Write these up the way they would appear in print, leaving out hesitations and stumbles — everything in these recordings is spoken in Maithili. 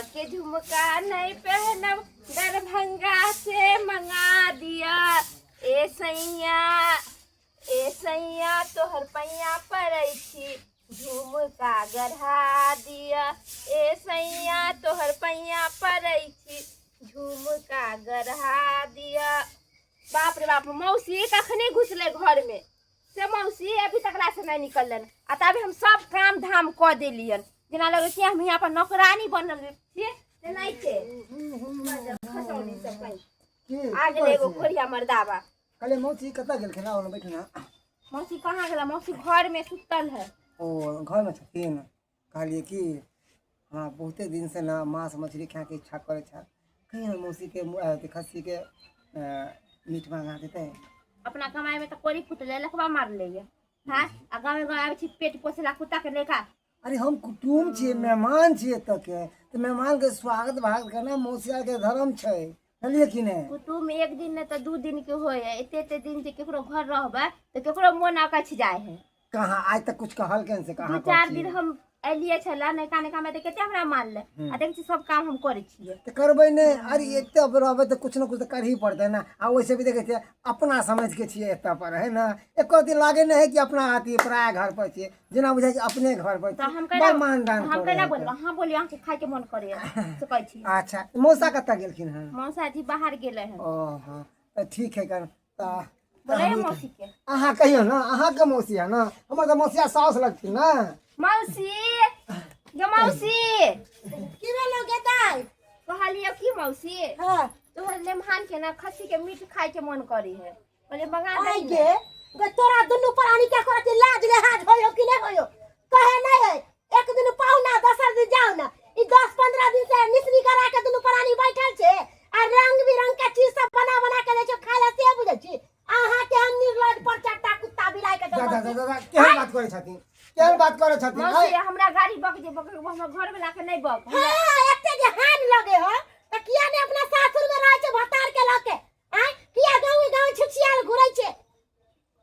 के झुमका नहीं पहनब दरभंगा से मंगा दिया। ए सैया, ए सैया, तोहर पैया पड़ै छी, झुमका गढ़ा दिया। ए सैया, तोहर पैया पड़ै छी, झुमका गढ़ा दिया। बाप रे बाप, मौसी कखने घुसले घर में से मौसी अभी तक से नहीं निकललन आ तभी हम सब काम धाम कऽ देलियन, जेना लगै छै हम यहाँ पर नौकरानी बनल छियै तेनाहिते। खसौनी सब कहीं की आ गेलै एगो कोरिया मर्दाबा। कहले मौसी कतऽ गेलखिन? आओ ने, बैठू ने। मौसी कहाँ गेला? मौसी घर में सुतल है। ओ घरमे छथिन। कहलियै कि हमरा बहुते दिनसँ ने माँस मछली खायके इच्छा करै छल, कहियो ने मौसीके अथी खस्सीके मीट मंगा देतै। अपना कमाई में तो कोरी फुटले लखवा मार ले हाँ, आ गाँव गाँव आबै छी पेट पोसला कुत्ता के लेखा। अरे हम कुटुम छियै, मेहमान छियै एतऽके, तऽ मेहमानके स्वागत भागत करना मौसी आरके धर्म छै, बुझलियै कि नहि? कुटुम एक दिन नहि तऽ 2 दिन के होइ है। एते एते दिन जे केकरो घर रहबै तऽ केकरो मोन अकछ जाइ है। कहाँ आइ तक कुछ कहलकै से दू कहाँ? चार दिन हम एलियै छलै नयका नयका में तऽ कते हमरा मानले आ देखै छी सब काम हम करै छियै। तऽ करबै नहि? अरे एते रहबै तऽ कुछ ने कुछ तऽ करही पड़तै ने। आ वैसे भी देखै छियै, अपना समझ के छियै एतऽ पर है ने, एको दिन लागै नहि है कि अपना अथी पराया घर पर छियै, जेना बुझाइ छै अपने घर पर तऽ हम छियै। केना बड़ मानदान हम करै केना है। बोलबै? अहाँ बोलियै, अहाँके खायके मन करैया से कहै छी। अच्छा, मौसा कतऽ गेलखिन हँ? मौसा जी बाहर गेलै हन। ओ हँ, तऽ ठीक है कर तऽ बोलै मौसी के। अहाँ कहियौ ने, अहाँके मौसी है ने, हमर तऽ मौसिया साउस लगथिन ने। मौसी गे, मौसी। की भेलो गे दाइ? कहलियौ की मौसी, तोहर मेहमान के ना खस्सी के मीट खाय के मन करी है, कहलियै मंगा आइ दही। गे गे, तोरा दुनू प्राणी के करती लाज लिहाज होयो कि नहि होयो? कहे नहीं है, एक दिन पाहुना दोसर दिन जाओ ना। ई 10-15 दिन से निसनी करा के दुनू प्राणी बैठल छे आ रंग बिरंग के चीज सब बना बना के दै छो खाय ला, से बुझै छी अहाँ के हम निर्लज पर चट्टा कुत्ता बिलाइ के जा जा जन्म जा जा जा, केहन बात करै छथिन, केहन बात करै छथिन? मौसी, आइ हमरा गाड़ी बक जे बक, हमर घर वाला के नहीं बक। हाँ, एते जे हान लगे हो त किया ने अपना सासुर में रहै छै भतार के लके? आय, किया गाँव गाँव छिछियाल घुरै छै?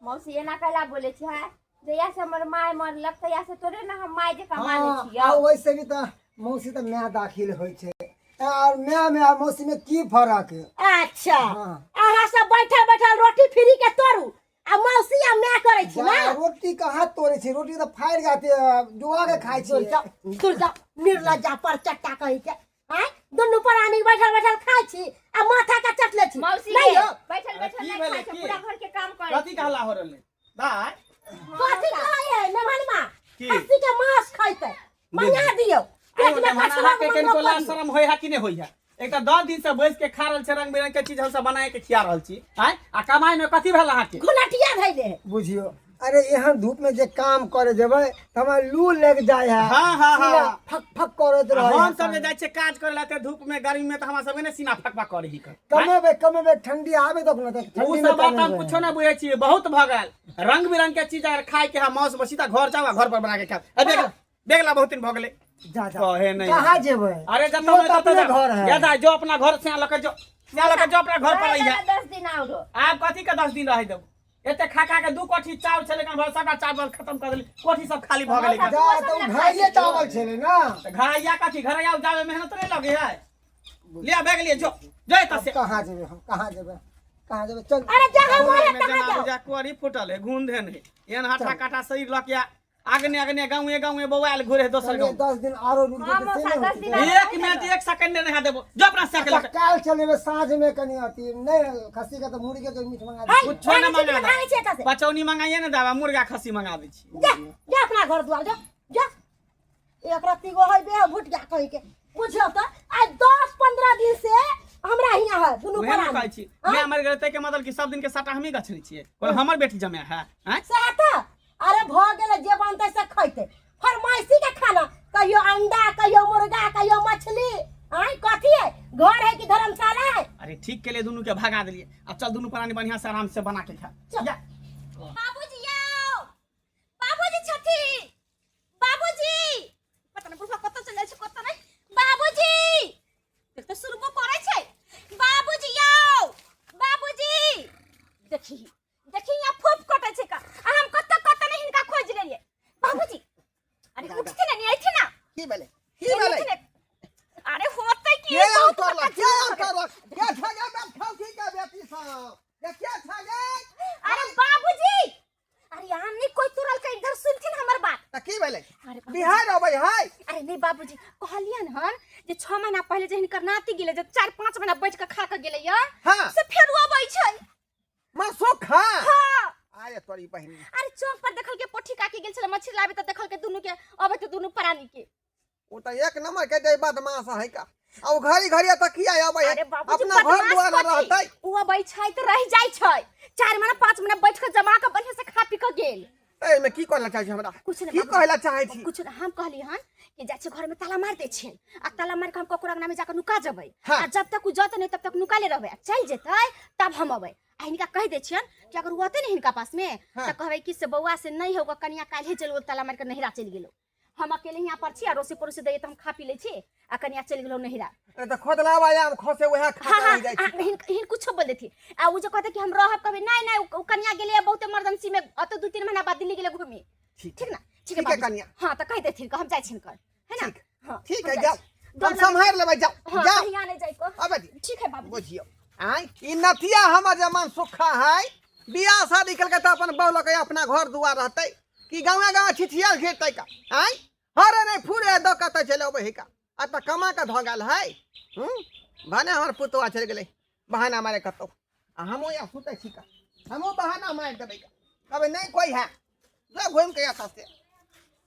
मौसी, एना कैला बोले छी? है जहिया से हमर माय मरलक तहिया से तोरे ने हम माय जकाँ मानै हाँ, छियौ। आ वैसे भी तऽ मौसी तऽ माय दाखिल होइ छै, और माय में आ मौसी में की फरक? अच्छा। हाँ। अहाँ सब बैठल बैठल रोटी फ्री के तोड़ू आ मौसी आ माय करै छी जा, ना? रोटी कहाँ तोड़ै छी, रोटी तऽ फाड़ि के डुबा के खाइ दूर छी। जा, दूर जा, निर्लज्जा पर चट्टा कही के। आय, दुनू प्राणी बैठल बैठल खाइ छी आ माथा के चटले छी। मौसी नहीं गे, हो। बैठल बैठल की नहीं भेलै, खाइ छै, की? पूरा घर के काम करै कथी छै। के हल्ला हो रहलै दाइ? कथी कहै है मेहमानमा? की? खस्सी के मांस खैतै, मंगा दियौ। पेट में कछुआ अहाँके के कनिको मंगरो लाज कऽ दियौ। शरम होइ है कि नहि होइ है? एक तऽ 10 दिन से बैस के खा रहल छै, रंग बिरंग के चीज हमसब बनाए के खिया रहल छी। आँय, आ कमाई में कथी भेल अहाँके? घुनटिया धैले है। बुझियो, अरे एहन धूप में जे काम करे जेबै तऽ हमरा लू लग जाय है। हाँ, हाँ, हाँ। सीना फक फक करैत रहे। हम सब जे जाइ छियै काज करे ला ते धूप में गर्मी में, तऽ हमरा सबके ने सीना फकफक करे ही कर। कमेबै कमेबै, ठंडी आबे तक ने तऽ ओ ठंडी में सब बात हम कमेबै। कुछो ना बुझै छियै। बहुत भऽ गेल रंग बिरंग के चीज अगर खाय के है मांस मछली तऽ घर जाओ आ घर पर बना के खाओ। ए, बेगला बेगला, बहुत दिन भऽ गेलै। जा जा। कहे नहीं। कहाँ जेबै? अरे जतऽ इहो मन तऽ ततऽ अपने जा। घर है। जा जा, जो अपना घर से लऽ के जो, से लऽ के जो, अपना घर पर रहे रहिहे। देला 10 दिन आरो। आब कथी के 10 दिन रहै देबो? एते खा खा के दू कोठी चाउर छलै कन, सबटा चावल खतम कऽ देली, कोठी सब खाली भऽ गेलै। जा तऽ ओ घरैये चावल छलै ना। तऽ घरैया कथी? घरैया उपजाबे मेहनत नहि लगे है। लिया बैग लिए, जो जो एतऽ से। कहाँ जेबै हम? कहाँ जेबै, कहाँ जेबै? चल। अरे जहाँ मोन है में तहाँ जेना जाओ। बुझा कोरी फूटल है, घून धेन है, एहन हट्टा काटा शरीर लऽ के अगने अगने गाँवे गाँवे बौआयल घुरे है दोसर कहलियै गाँव। 10 दिन आरो रुक हाँ, जेतै मौसा, से नहि 10 दिन होतै। आरो। एक मिनट, एक सेकंड नहि देबो, जो अपना साइकिल अच्छा, काल्हि चलेबै साँझ में, कनि अथी नहि खस्सी के तऽ मुर्गे के मीट मंगा है, देबै। कुछो नहि भागै छी कि मंगा भागै छी एतऽ से? पचौनी मंगाइए ने देबा, मुर्गा खस्सी मंगा दै छी। जा जा, अपना घर दुआर जा जा। एक रत्ती गो है बे भुट गया कहीं के। बुझियौ तऽ आइ 10-15 दिन से हमरा हियाँ है दुनू उहे ने प्राणी। कहै छी, माय मरि गेलै ताहिके मतलब कि सब दिन के साटा हमही गछने छियै? कोन हमर बेटी जमाय है? आँय? सएह तऽ। अरे भऽ गेलै, जे बनतै से खैतै। फरमाइशी के खाना, कहियो अंडा, कहियो मुर्गा, कहियो मछली। आँय, कथी है? घर है कि धर्मशाला है? अरे ठीक के लिए दुनू के भगा देलियै। अब चल, दुनू प्राणी बढ़िया से आराम से बना के खा। चल। जा। बाबूजी आओ, बाबूजी छथिन, बाबूजी। पता नहि बुढ़बा कतऽ चलि जाइ छै, कतऽ नहि। बाबूजी, देख तऽ सुनबो करै छै। बाबूजी आओ, बाबूजी। देखी देखी, यहाँ फूफ कटै छै का आ हम कतऽ कतऽ नहि हिनका खोजि लेलियै। बाबूजी, अरे उठथिन ने, अयथिन ना। की भेलै, की भेलै? अरे कि के आम बहुत तोड़लक बड़का के आम जुलूम भऽ गेल। तोड़लक के छगे बठौकी के बेटी सब के के छगे अरे बाबूजी, अरे आम नहीं कोई तोड़ल के, इधर सुनथिन हमर बात। त की भेलै? अरे बाबूजी। बिहार अबै है। अरे नहीं बाबूजी, कहलियन हन जे 6 महीना पहले जे हिनकर नाती गेलै, जे 4-5 महीना बैठ के खा के गेलै या हाँ। से फेर उ अबै छै। मां सोखा। हाँ। अरे तोरी बहिन। अरे चौक पर देखल के पोठी काकी गेल छलै मछली लाबे, त देखल के दुनू के अबै त दुनू प्राणी के। ओ त एक नंबर के दे बदमाश है का। आ उ घड़ी घड़ी त किया अबै है? अरे बाबूजी, अपना घर बदमाश दुआर कथी? रहतै। उ अबै छै त रहि जाइ छै, 4 महीना 5 महीना बैठ के जमा के बढ़िया से खा पी के गेल। एहिमे की कहला चाहै छी हमरा? कुछ नहीं की बाबू। कहला चाहै छी? कुछ नहीं, हम कहली हन कि जाइ छी घर में ताला मार दै छियन, आ ताला मार के हम ककरो अंगना में जाके नुका जेबै। हाँ। आ जब तक उ जतै नहीं तब तक नुकाले रहबै, आ चलि जेतै तब हम अबै। आ हिनका कहि दै छियन कि अगर उ अतै ने हिनका पास में हाँ। त कहबै कि से बौआ से नहीं होगा, कनिया काल्हे चलि गेल, ताला मार के नहिरा चलि गेलो, हम अकेले यहाँ पर छी, अड़ोसी पड़ोसी दैए त हम खा पी लै छी, आ कनिया चलि गेलो नहिरा। अरे त खोदलावा आम खसे उएह खा हाँ के हाँ रहि जाइ छी। हिन कुछो बोल देथी। आ उ जे कहते कि हम रहब, कहबै नहीं नहीं, उ कनिया गेलै बहुत इमरजेंसी में, अत 2-3 महीना बाद दिल्ली गेलै घूमे। ठीक। ठीक ना? ठीक है ठीक है बाबूजी। कनिया। हाँ त कहि देथिन कि हम जाइ छिन कर, है ना? ठीक। हाँ, ठीक हम है, जाइ जाओ। छी। हम डर लगे- सम्हारि लेबै, जाओ। हाँ, जाओ। कहीं आने जाइ को। अबे दी। ठीक है बाबूजी। बुझियौ आँय, ई नथिया हमर जमान सुखा है, बियाह शादी केलकै तऽ अपन बहु लऽ के अपना घर दुआर रहतै कि गाँवे गाँवे छिछियाल घिरतै का? आँय, हरे नहि फुरे दऽ कतऽ चलि अबै है का? आ तऽ कमा कऽ धऽ गेल है। भने हमर पुतोआ चलि गेलै बहाना मारे कतौ, आ हमहूँ यहाँ सुतै छी का, हमहूँ बहाना मारि देबै का, कहबै नहि कोइ है, जो घुमि कऽ एतऽ से।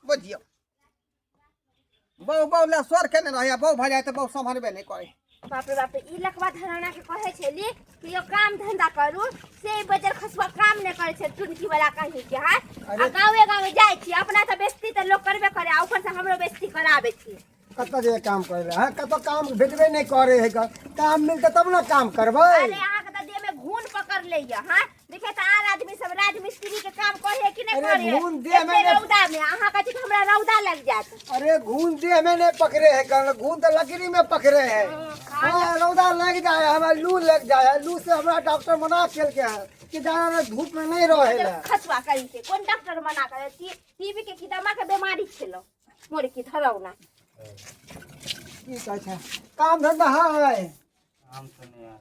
बुझियौ बहु बहु लए स्वर केने रहै, बहु भऽ जाइ तऽ बहु सम्हरबे नहि करै। बाप रे बाप रे, ई लकवा धराना के कहै छली कि यो काम धंधा करू, से ई बजर खसुआ काम नहि करै छै टुनकी वाला कहीं के। हाँ, आ गाँवे गाँवे जाइ छी, अपना तऽ बेइज्जती तऽ लोक करबे करे, आ ऊपर से हमरो बेइज्जती कराबै छी। कतऽ जे काम करे ला, हाँ, कतऽ काम भेटबे नहि करे है, काम मिलतै तब ने काम करबै। अरे अहाँके तऽ देह में घून पकड़ लैया। हाँ देखे तऽ आर आदमी सब राजमिस्त्री के काम करे कि नहि अरे करे? घून देह में एते नहि- रौदा में अहाँ कहै छी कि हमरा रौदा लग जायत। अरे घून देह में नहीं पकड़े है, कारण घून तो लकड़ी में पकड़े है। हाँ, रौदा लग जाए, हमरा लू लग जाए है, लू से हमरा डॉक्टर मना केल के है कि ज्यादा धूप में नहीं रहे ला। खसुआ करी के कोन डॉक्टर मना करे? टीबी के की दमा के बीमारी छेलो मोर की धरौना। की कहै छै काम धंधा है? काम तो नहीं आया।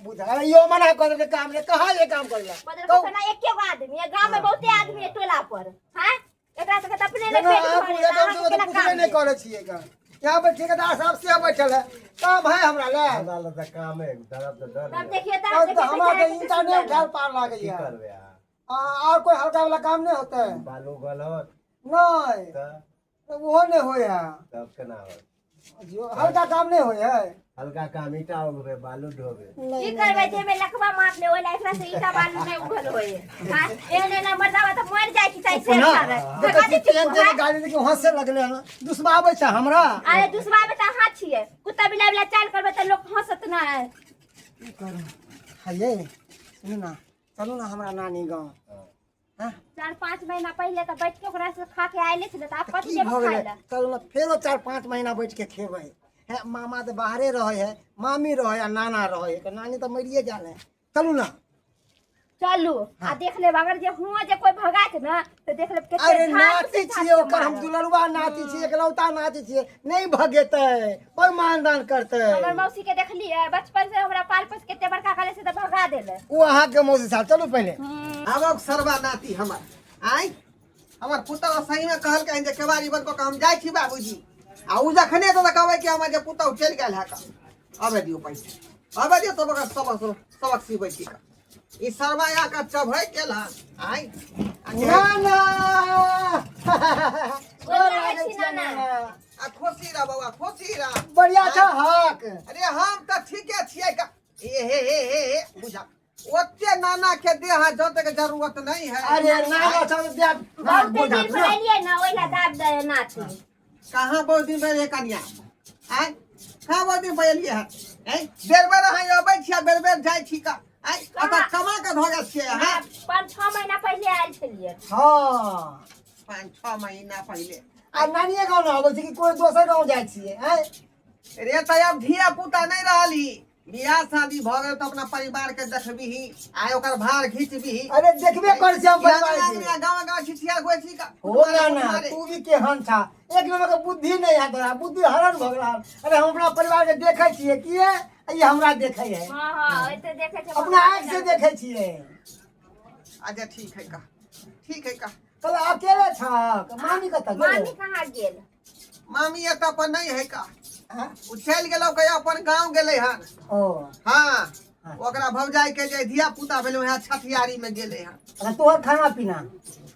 बुझा यो मना कर के काम ले, कहाँ ये काम करला? बदल कहू। ना एके गो आदमी है गांव में, बहुते आदमी है टोला पर। हां एकरा सबके तऽ अपने ने जेना पेट अहाँ भरे, पूरा अहाँ काम के से केना पूछबे काम नहीं देत? करे छियै का। यहाँ पर ठेकेदार साहब से बैठल है, काम है हमरा ले। हमरा लग तऽ काम है, दर्द तऽ दर्द तब है। देखिए तब तऽ तो हमरा देखिए तो ईंटा नहीं उठाल पार लागे की है। करबै अहाँ? और कोई हल्का वाला काम नहीं होता है? बालू गलत नहीं तऽ तो वो नहीं होए है। तब केना होत? जो हल्का काम नहीं होए है। हल्का काम ईंटा उघबै, बालू ढोबै। की करबै जे में लकवा मारले ओइ ला एकरा से ईंटा बालू नहीं उघल होए। हां एहन एहन मरदावा तऽ मर जाइ छी चाहे से खावे। देखै छी तेहन तेहन गाली देखी हंसे लगले हन, दुश्माबै छै हमरा। अरे दुश्माबै तऽ अहाँ छियै, कुत्ता बिलाइ वाला चाल करबै तऽ लोक हंसत ना। की करू हये, सुनू ना, चलू ना हमरा नानी गाँव। हाँ? 4-5 महीना पहिले तऽ बैठ के ओकरा से खा के आयले छलै, तऽ आब कथी की जेबै भऽ खाय गेलै? लए? चलू ने फेरो 4-5 महीना बैठ के खेबै। है मामा तऽ बाहरे रहै है, मामी रहै आ नाना रहै है, नानी तऽ मरिए गेल है। चलू ना। चलू आ देख लेब, अगर जे हुआ जे कोई भगात ना तऽ देख लेब कते अरे झाड़ नाती से झाड़ छियै के ओकर, हम मारब। दुलरुआ नाती छियै, एकलौता नाती छियै, नहीं भगेतै, कोई मानदान करतै। हमर मौसी के देखलियै बचपन से हमरा पाल पोस के एते बड़का कले से तऽ भगा देले। ओ अहाँके मौसी साहब, चलू पहिले। आबक सरवा नाती हमर आँय, हमर पुतहु सही में कहलकै जे केवाड़ी बंद कऽ के हम जाइ छी बाबूजी, आ उ जखने तऽ कहबै कि हमर जे पुतहु चलि गेल है का। अबे दियौ पैसा, अबे दियौ, तब ओकर सबक सबक सीबै छी का। ई सरवा आके चढ़ै गेल हन आँय। नाना गोर लागै छी नाना। आ खुशी रह बौआ, खुशी रह। बढ़िया छ हक। अरे हम तऽ ठीके छियै का। ए हे हे हे हे बुझा ओते नाना के देह जते के जरूरत नहीं है। अरे नाना छ देह बहुते दिन पर एलियै ना ओहि ला दाब दे नाती। कहाँ बहुत दिन पर एलियै कनिया? आँय कहाँ बहुत दिन पर एलियै हन? आँय बेर बेर अहाँ अबै छियै, बेर बेर जाइ छी का। आँय अतऽ कमा के धऽ गेल छियै अहाँ। 5-6 महीना पहिले आयल छलियै। हाँ 5-6 महीना पहिले। आ नानिये गाँव ना अबै छै कि कोई दोसर गाँव जाइ छियै? आँय रे तऽ आब धिया पुता नहि रहली। बियाह शादी भऽ गेल तऽ अपना परिवार के देखबिही आ ओकर भार घिचबिही। अरे देखबे कर छी हम परिवार के। गाँव गाँव छिछिया गोइ छी का। हो ना ना, तू भी केहन छा, एक नंबर के बुद्धि नहीं है तोरा, बुद्धि हरण भऽ गेल। अरे हम अपना परिवार के देखै छियै किए, ई हमरा देखै है। हाँ हाँ, एते देखै छै। अपना आँखि से देखै छियै। अच्छा ठीक है का, ठीक है का। कल अकेले छक, मामी कतऽ गेल? मामी कहाँ गेल? मामी एतऽ पर नहीं है का। हाँ? ओ चलि गेलौ के अपन गाँव गेलै हन। ओ हाँ, ओकरा भौजाई के जे धिया पुता भेलै वएह छठियारी में गेलै हन। अच्छा तोहर खाना पीना?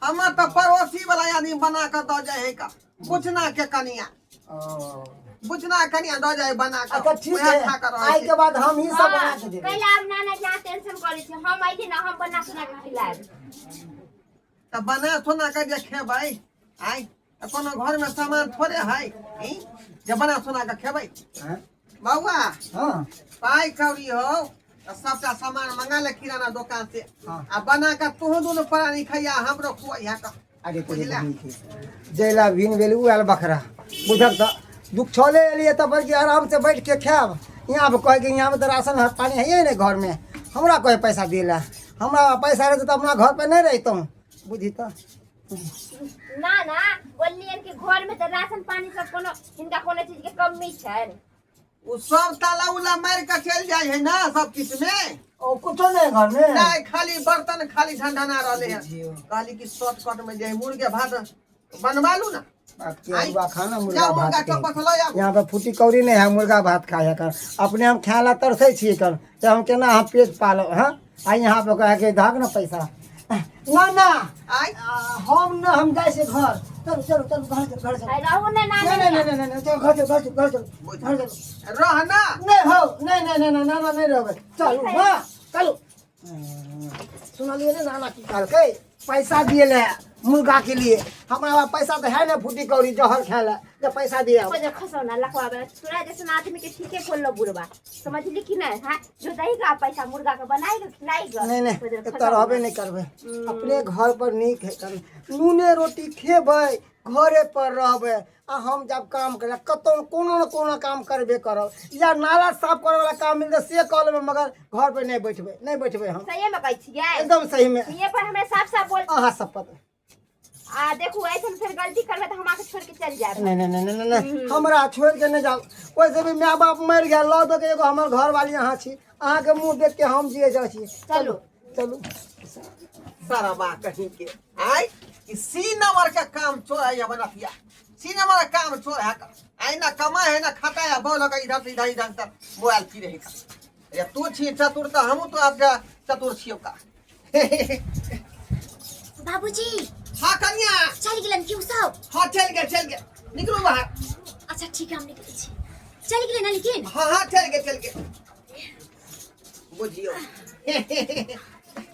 हमर तऽ पड़ोसी वाला आदमी बना कऽ दऽ जाइ है का, बुचना के कनिया। ओ बुचना कनिया दऽ जाइ बना कऽ। अच्छा ठीक वएह है, खा कऽ रहै आइ छै। के बाद हम ही सब बना के देबै। कैला आब नाना जी अहाँ टेंशन करै छी, हम अइली ना, हम बना सुना के खिलायब। तऽ बना सोना के जे खेबै आइ, तऽ कोनो घर में सामान थोड़े है ई जे बना सोना के खेबै? हाँ? बौआ। हाँ, पाइ कौड़ी हो तऽ सबटा सामान मंगा ले किराना दोकान से। हाँ। आ बना के तोहू दुनू प्राणी खैया, हमरो खुआइहा कऽ। अरे तेरे बुझला? बहिन के जैला भिन भेल उ आयल बकरा बुझक तऽ दुख छले एलियै तऽ बल्कि आराम से बैठ के खायब। यहाँ पर कहे कि यहाँ पर तऽ राशन है, पानी है नहीं घर में, हमरा कहे पैसा दिला, हमरा पैसा रहते तऽ अपना घर पे नहीं रहितहुँ, बुझी तऽ। ना ना, बोललियन कि घर में तऽ राशन पानी सब कोनो हिनका कोनो चीज के कमी छै? ओ सब ताला उला मारि कऽ चलि जाइ है ना सब किछु में। ओ कुछो नहीं घर में? नहीं, खाली बर्तन खाली ढंढना रहले है। बुझियौ। कहली कि शॉर्टकट में जे मुर्गे भात बनवा लू ना। बाप के आई। अरुआ खाना मुर्गा जाओ भात मुर्गा के। चप्पल लऽ आबू। यहाँ पे फूटी कौड़ी नहीं है, मुर्गा भात खाया कर अपने हम खाए ला तरसै छियै कर, तऽ हम केना हम पेट पालब? हाँ, आ यहाँ पे कहे कि धाक ना पैसा ना ना। आइ। हम न, हम जाइ छियै घर, चलू चलू चलू, घर चलू, घर चलू। आइ रहू ने नाना। नहीं नहीं नहीं नहीं नहीं, चलो घर चलो, घर चलो, घर चलो, घर चलो। रह ना। नहीं हो, नहीं नहीं नहीं नहीं, नाना नहीं रहबै, चलू, हाँ चलू। सुनलियै ने नाना की कहलकै? पैसा दिए ले मुर्गा के लिए, हमरा पास पैसा तो है ना फूटी कौड़ी जहर खाए ला जब पैसा दिए। को खसौना लखवा तोरा जैसन आदमी के ठीके खोललो बुढ़वा, समझली कि नहीं? हाँ, जो दही का पैसा मुर्गा के बनाई के खिलाई के। नहीं नहीं, एतऽ रहबे नहीं करबै, अपने घर पर नीक है, कर नूने रोटी खेबै, घरे पर रहबै, आ हम जब काम करे कतौ कोनो न कोनो काम करबे करब, या नाला साफ करे वाला काम मिलतै से कऽ लेबै, मगर घर पर नहीं बैठबै, नहीं बैठबै हम। सही में कहै छियै? एकदम सही में। ये पर हमरा साफ साफ बोल। अहाँ शपथ। आ देखू, ऐसन फेर गलती करबै तऽ हम अहाँके छोड़ के चल जायब। नहीं नहीं नहीं नहीं नहीं, हमरा छोड़ के नहीं जाओ। वैसे भी my बाप मरि गेल, लऽ दऽ के एगो हमर घरवाली अहाँ छी, अहाँके मुँह देख के हम जिए जाइ छी। चलू चलू। सरबा कहीं के आइ ई सी नंबर के काम चोर है, अपन अथिया सी नंबर के काम चोर है का। आइ ना कमा है ना खाता है, बोल का इधर से इधर इधर से मोबाइल की रहे का। अरे तू छी चतुर तऽ हमहूँ तो आब चतुर छियौ का। बाबूजी। हाँ कनिया। चलि गेलन कि उ सब? हाँ चलि गेल, चलि गेल, निकलू बाहर। अच्छा ठीक है, हम निकलै छी। चलि गेलै ने लेकिन? हाँ हाँ, चलि गेल, चलि गेल, बुझियौ।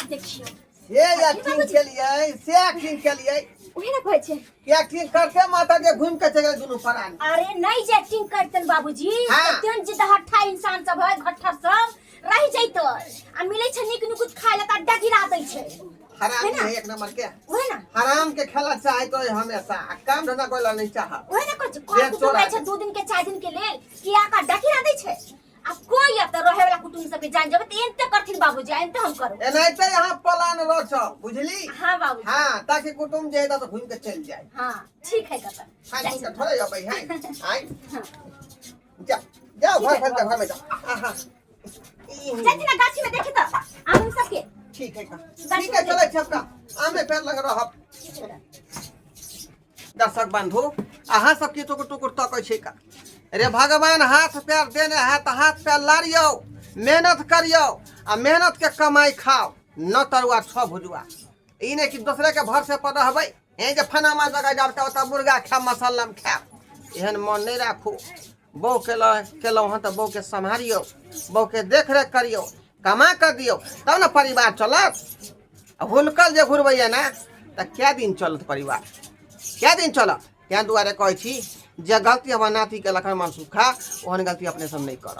देखियौ से एक्टिंग केलियै, से एक्टिंग केलियै। उहे ने कहै छै। एक्टिंग करते माता जे घूम के चलि गेल दुनू प्राणी। अरे नहीं जे एक्टिंग करतन बाबूजी। हाँ। तेहन जे हट्ठा इंसान सब है, घट्ठर सब रहि जैतो आ मिलै छै नीक नुकुत खाय ला त अड्डा गिरा दै छै। हरामी है ना? है एक नंबर के। उहे ना। हराम के खेला चाहे तो हमेशा आ काम धंधा कोई नहीं चाह। उहे ना कहै छै, से कोन कुटुम चोरा रहै छै 2 दिन के 4 दिन के लेल कि आका अड्डा गिरा दै छै। आ कोई अब त रहे वाला कुटुम सब के जान जब त एनते करथिन बाबूजी, एनते हम करब। एनाहिते यहाँ प्लान रचो, बुझली? हाँ बाबूजी। हाँ, ताकि कुटुम जे तो घूम के चल जाए। हाँ ठीक है कका। हाँ ठीक है, थोड़े अबै है। आइ जा जाओ घर घर घर में जाओ। आहा। जाती ना गाछी में देखे त आम सबके। ठीक है का, ठीक है, चलै छै का, आमे पेड़ लग रहब। दर्शक बंधु, अहाँ सब की टुकुर टुकुर तकै छै का? रे भगवान हाथ पैर देने है तऽ हाथ पैर लारियौ, मेहनत करियौ आ मेहनत के कमाई खाओ, न तरुआ छह भुजुआ। ई नहि कि दोसरे के भरोसे पर रहबै, हे जे फनामा जगह जाब तऽ ओतऽ मुर्गा खायब, मसल्लम खायब, एहन मन नहि राखू। बहू के केलहुँ हँ तऽ बहू के सम्हारियौ, बहू के देखरेख करियौ, कमा कऽ दियौ तब ने परिवार चलत। आ हुनकर जे घुरबैया ने तऽ कए दिन चलत परिवार, कए दिन चलत? ताहि दुआरे कहै छी जे गलती हमर नाती केलक हन मनसुखा, ओहन गलती अपने सब नहि करब।